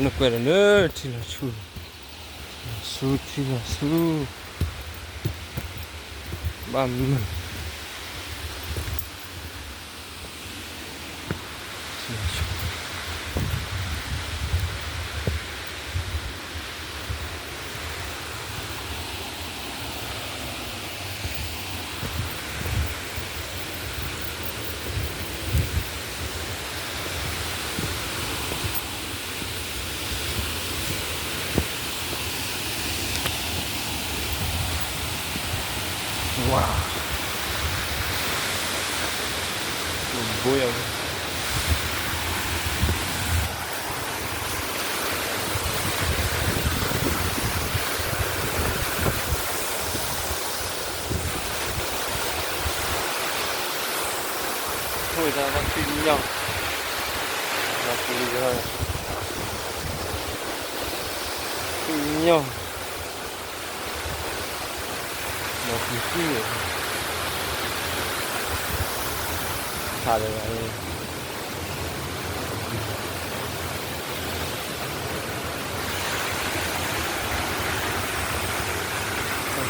နကွဲးဒီးလၢထံလီၤဆူ, လီၤဆူထံလီၤဆူ, ဘၣ်မုာ် ဝါ, ဘိယၤ, ဝဲဒၣ်လၢသွံၣ်ညီ, လၢသွံၣ်ညီ, သွံၣ်ညီ, လၢသွံၣ်, ဆါလၢ သွံ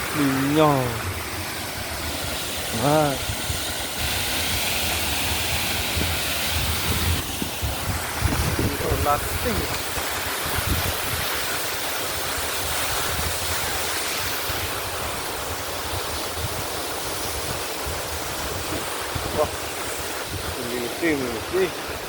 ၣ်ညီ, မၤ, လၢသွံၣ်, သွံၣ်, သွံၣ်,